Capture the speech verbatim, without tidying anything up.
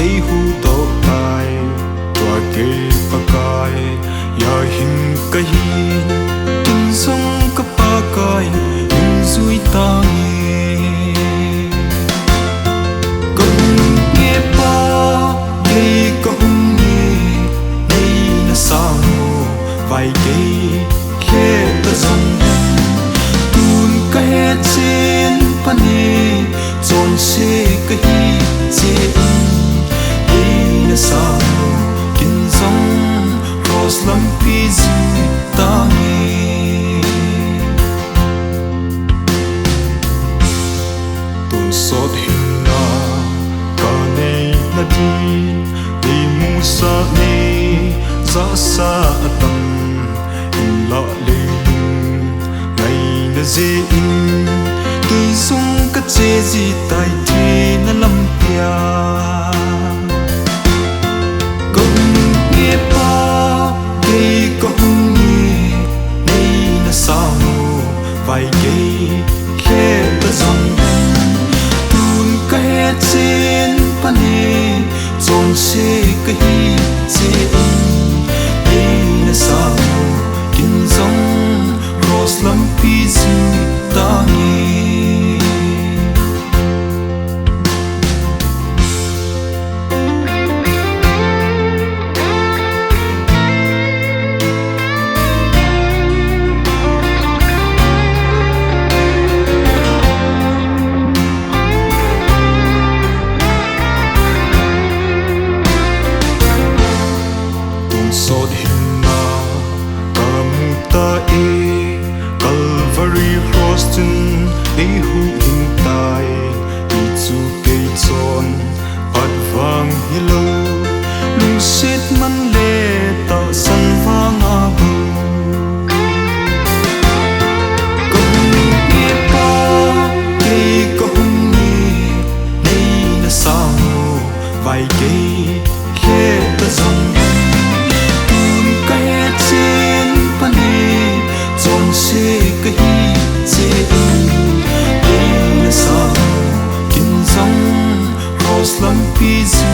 Ei huhdoh tai, tua kei Pakai a hing kahi. Kin jong ka Pakai in jui tange. Ka hung e Pa, kei ka hung e, nei na sang o, vai kei lheh ta jong. Tun ka he chen pan e, chonse kahi chen. Nei na sang o, kin jong cross lampi jui tange. Tonsot hinna ka neina din, nei musah nei jahsah atam, in lah leilung ngaina jeh in, kei jong ka che ji tai thina lampia. Ka hung e Pa, kei ka hung e, nei na sang o, vai kei lheh ta jong. Tun ka he chen pan e, chonse kahi chen. Nei na sang o, kin jong cross lampi jui tange. Tonsot hinna ka mu tai, Calvary cross chun ei huhhing tai, hichu kei chon phat vang hilou, lungset man le tahsan vang a bou. Ka hung e Pa, kei ka hung e, nei na sang o, vai kei lheh ta jong. Tun ka he chen pan e, chonse kahi chen. Nei na sang o, kin jong cross lampi jui